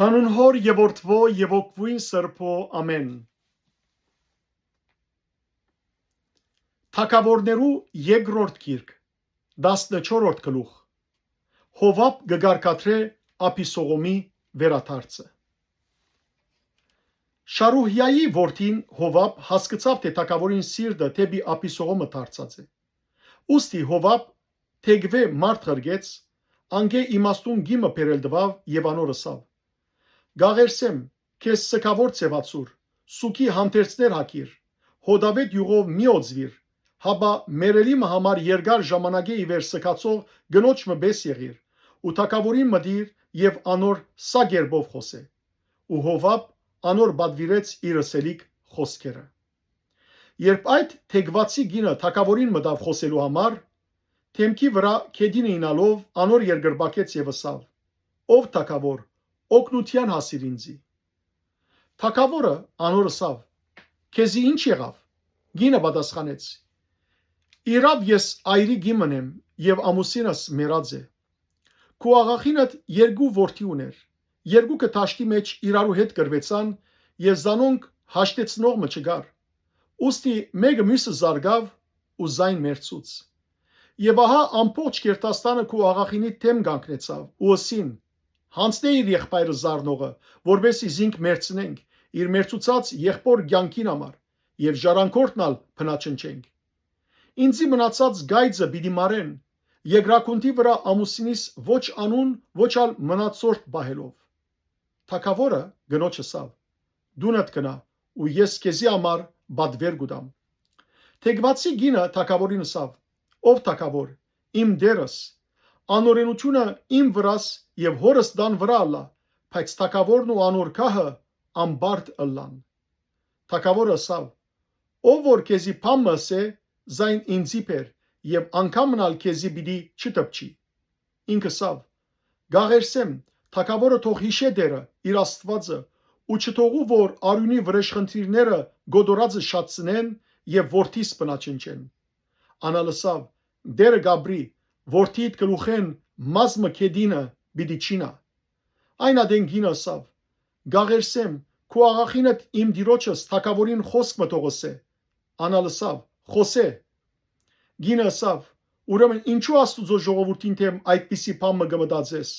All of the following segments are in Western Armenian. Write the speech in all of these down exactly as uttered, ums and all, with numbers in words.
Անուն Հօր եւ Որդւոյ եւ Հոգւոյն Սրբոյ, ամէն։ Թագաւորներու երկրորդ գիրք, տասնչորրորդ գլուխ։ Հովաբ կը կարգադրէ Աբիսողոմի վերադարձը։ Շարուհիայի որդին Հովաբ հասկցաւ թէ թագաւորին սիրտը դէպի Աբիսողոմը դարձած է։ Ուստի Հովաբ թեքուէ մարդ ղրկեց, անկէ իմաստուն կին մը բերել տուաւ եւ անոր ըսաւ. «Կ'աղերսեմ քեզ, սգաւոր ձեւացուր, սուգի հանդերձներ հագիր, հօտավետ իւղով մի օծուիր, հապա մեռելի մը համար երկար ժամանակէ ի վեր սգացող կնոջ մը պէս եղիր ու թագաւորին մտիր եւ անոր սա կերպով խօսէ»։ Ու Հովաբ անոր պատուիրեց իր ըսելիք խօսքերը։ Երբ այդ թեքուացի կինը թագաւորին մտաւ խօսելու համար, դէմքի վրայ գետինը իյնալով անոր երկրպագեց եւ ըսաւ. «Ով թագաւոր, օգնութեան հասիր ինծի»։ Թագաւորը անոր ըսաւ. «Քեզի ի՞նչ եղաւ»։ Կինը պատասխանեց. «Իրաւ ես այրի կին մըն եմ եւ ամուսինս մեռած է։ Քու աղախինդ երկու որդի ունէր։ Երկուքը դաշտի մէջ իրարու հետ կռուեցան եւ զանոնք հաշտեցնող մը չկար։ Ուստի մէկը միւսը զարկաւ ու զայն մեռցուց։ Եւ ահա ամբողջ Կերտաստանը քու աղախինի դէմ կանգնեցաւ ու ըսին. "Յանձնէ իր եղբայրը զարնողը, որպէս զի զինք մեռցնենք, իր մեռցուցած եղբոր կեանքին համար, եւ ժառանգորդն ալ բնաջնջենք։ Ինծի մնացած կայծը պիտի մարեն, երկրագունդի վրայ ամուսինիս ոչ անուն, ոչ ալ մնացորդ պահելով"։ Թագաւորը կնոջ ըսաւ. "Տունդ գնա, ու ես քեզի համար պատուէր կու տամ"։ Թեքուացի կինը թագաւորին ըսաւ. "Ով թագաւոր, իմ տերս, անօրենութիւնը իմ վրաս եւ հօրս տան վրայ ըլլայ, բայց թագաւորն ու անոր գահը անպարտ ըլլան"։ Թագաւորը ըսաւ. "Ով որ քեզի բան մը ըսէ, զայն ինծի բեր, եւ անգամն ալ քեզի պիտի չտպչի"։ Ինք ըսաւ. "Կ'աղերսեմ, թագաւորը թող յիշէ Տէրը, իր Աստուածը, ու չթողու որ արիւնի վրէժխնդիրները կոտորածը շատցնեն եւ որդիս բնաջնջեն"։ Ան ալ ըսաւ. "Տէրը կ'ապրի, որդիդ գլուխէն մազմը գետինը պիտի չինայ"։ Այն ատեն կինը ըսաւ. "Կ'աղերսեմ, քու աղախինդ իմ տիրոջս թագաւորին խօսք մը թող ըսէ"։ Ան ալ ըսաւ. "Խօսէ"։ Կինը ըսաւ. "Ուրեմն ինչո՞ւ Աստուծոյ ժողովուրդին դէմ այդպիսի բան մը կը մտածես,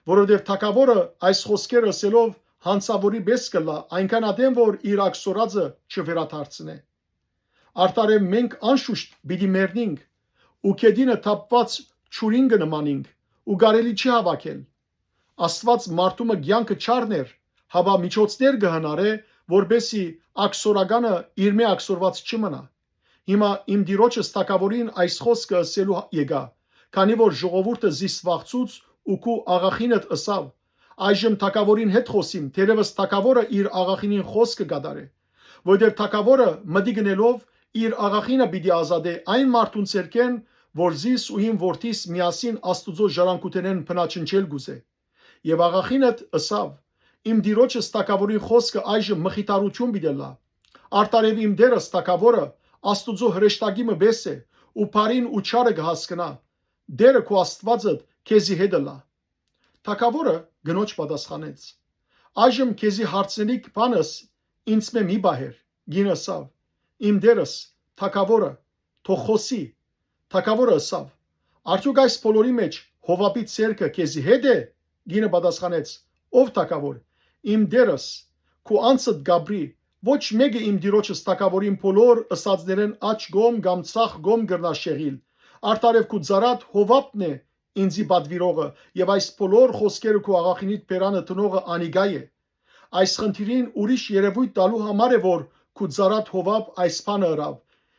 որովհետեւ թագաւորը այս խօսքերը ըսելով յանցաւորի պէս կ'ըլլայ, այնքան ատեն որ իր ակսորածը չվերադարձնէ։ Արդարեւ մենք անշուշտ պիտի մեռնինք ու գետինը թափուած ջուրին կը նմանինք ու կարելի չի հաւաքել։ Աստուած մարդու մը կեանքը չառներ, հապա միջոցներ կը հնարէ, որպէս զի ակսորականը իրմէ ակսորուած չմնայ։ Հիմա իմ տիրոջս թագաւորին այս խօսքը ըսելու եկայ, քանի որ ժողովուրդը զիս վախցուց ու քու աղախինդ ըսաւ. Այժմ թագաւորին հետ խօսիմ, թերեւս թագաւորը իր աղախինին խօսքը կատարէ։ Որովհետեւ թագաւորը մտիկ ընելով իր աղախինը պիտի ազատէ այն մարդուն ձեռքէն, որ զիս ու իմ որդիս միասին Աստուծոյ ժառանգութենէն բնաջնջել կ'ուզէ"։ Եւ աղախինդ ըսաւ. "Իմ տիրոջս թագաւորին խօսքը այժմ մխիթարութիւն պիտի ըլլայ։ Արդարեւ իմ տերս թագաւորը Աստուծոյ հրեշտակի մը պէս է ու բարին ու չարը կը հասկնայ։ Տէրը քու Աստուածդ քեզի հետ ըլլայ"։ Թագաւորը կնոջ պատասխանեց. "Այժմ քեզի հարցնելիք բանս ինձմէ մի պահեր"։ Կինը ըսաւ. "Իմ տերս, թագաւորը, թող խօսի"։ Թագաւորը ըսաւ. "Արդեօք այս բոլորի մէջ Հովաբի ձեռքը քեզի հետ է"։ Կինը պատասխանեց. "Ով թագաւոր, իմ տերս, քու անձդ կ'ապրի, ոչ մէկը իմ տիրոջս թագաւորին բոլոր ըսածներէն աջ կողմ կամ ձախ կողմ կրնայ շեղիլ, արդարեւ քու ծառադ Հովաբն է ինծի պատուիրողը, եւ այս բոլոր խօսքերը քու աղախինիդ բերանը դնողը անիկա է։ Այս խնդիրին ուրիշ երեւոյթ տալու համար է, որ քու ծառադ Հովաբ այս բանը ըրաւ։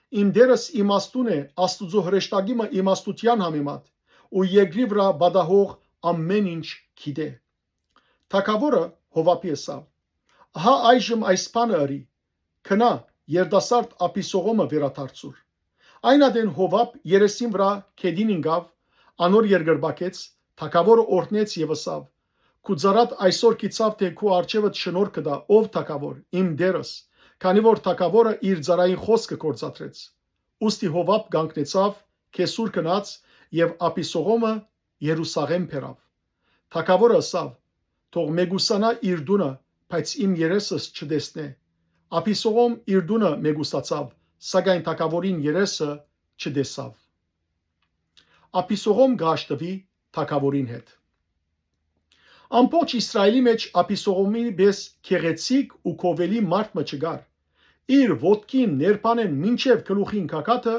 Իմ տերս իմաստուն է, Աստուծոյ հրեշտակի մը իմաստութեան համեմատ, ու երկրի վրայ պատահող ամէն ինչ գիտէ"։ Թագաւորը Հովաբի ըսաւ. "Ահա այժմ այս բանը ըրի, գնա, երիտասարդ Աբիսողոմը վերադարձուր"։ Այն ատեն Հովաբ երեսին վրայ գետին ինկաւ, անոր երկրպագեց, թագաւորը օրհնեց եւ ըսաւ. "Քու ծառադ այսօր գիտցաւ թէ քու առջեւդ շնորհ կը տայ, ով թագաւոր, իմ տերս, քանի որ թագաւորը իր ծառային խօսքը գործադրեց"։ Ուստի Հովաբ կանգնեցաւ, Քեսուր գնաց եւ Աբիսողոմը Երուսաղէմ բերաւ։ Թագաւորը ըսաւ. թող մեկուսանայ իր տունը, բայց իմ երեսս չտեսնէ։ Աբիսողոմ իր տունը մեկուսացաւ, սակայն թագաւորին երեսը չտեսաւ։ Աբիսողոմ կ'աշտուի թագաւորին հետ։ Ամբողջ Իսրայէլի մէջ Աբիսողոմի պէս գեղեցիկ ու գովելի մարդ մը չկար։ Իր ոտքին ներբանէն մինչեւ գլուխին գագաթը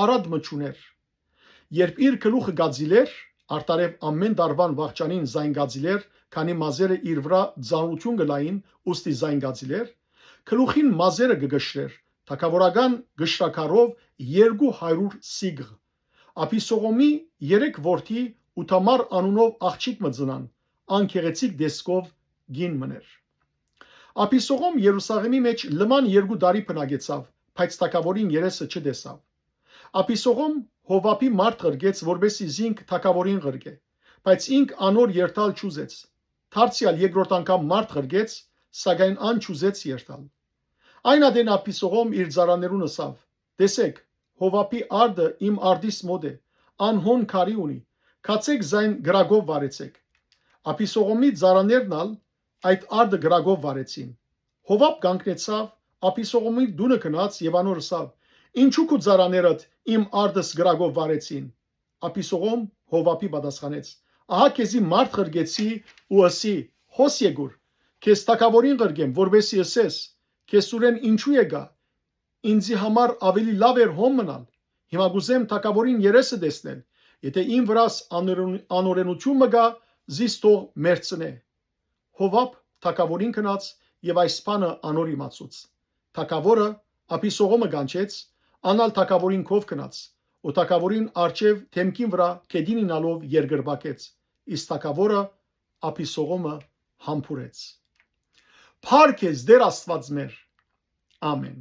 արատ մը չունէր։ Երբ իր գլուխը կ'ածիլէր, արդարեւ ամէն տարուան վախճանին զայն կ'ածիլէր, քանի մազերը իր վրայ ծանրութիւն կը լային, ուստի զայն կ'ածիլէր, գլուխին մազերը կը կշռէր, թագաւորական կշռակառով երկու հարիւր սիգղ։ Աբիսողոմի երեք որդի ու Թամար անունով աղջիկ մը ծնան, ան գեղեցիկ տեսքով կին մըն էր։ Աբիսողոմ Երուսաղէմի մէջ լման երկու տարի բնակեցաւ, բայց թագաւորին երեսը չտեսաւ։ Աբիսողոմ Յովաբի մարդ ղրկեց, որպէս զի զինք թագաւորին ղրկէ, բայց ինք անոր երթալ չուզեց։ Դարձեալ երկրորդ անգամ մարդ ղրկեց, սակայն ան չուզեց երթալ։ Այն ատեն Աբիսողոմ իր ծառաներուն ըսաւ. «Տեսէք, Յովաբի արտը իմ արտիս մօտ է, ան հոն քարի ունի, գացէք զայն կրակով վարեցէք»։ Աբիսողոմի ծառաներն ալ այդ արտը կրակով վարեցին։ Յովաբ կանգնեցաւ, Աբիսողոմի տունը գնաց եւ անոր ըսաւ. «Ինչո՞ւ քու ծառաներդ իմ արտս կրակով վարեցին»։ Աբիսողոմ Յովաբի պատասխանեց. «Ահա քեզի մարդ ղրկեցի ու ըսի. "Հոս եկուր, քեզ թագաւորին ղրկեմ, որպէս զի ըսես. "Քեզսուրէն ինչո՞ւ եկայ, ինծի համար աւելի լաւ էր հոն մնալ"։ Հիմա կ'ուզեմ թագաւորին երեսը տեսնել։ Եթէ իմ վրաս անօրեն-, անօրենութիւն մը գայ, զիս թող մեռցնէ"։ Յովաբ թագաւորին գնաց եւ այս բանը անոր իմացուց։ Թագաւորը Աբիսողոմը կանչեց, ան ալ թագաւորին քով գնաց ու թագաւորին առջեւ դէմքին վրայ գետին իյնալով երկրպագեց, իսկ թագաւորը Աբիսողոմը համբուրեց։ Փառք ես, Տէր Աստուած մեր։ Ամէն։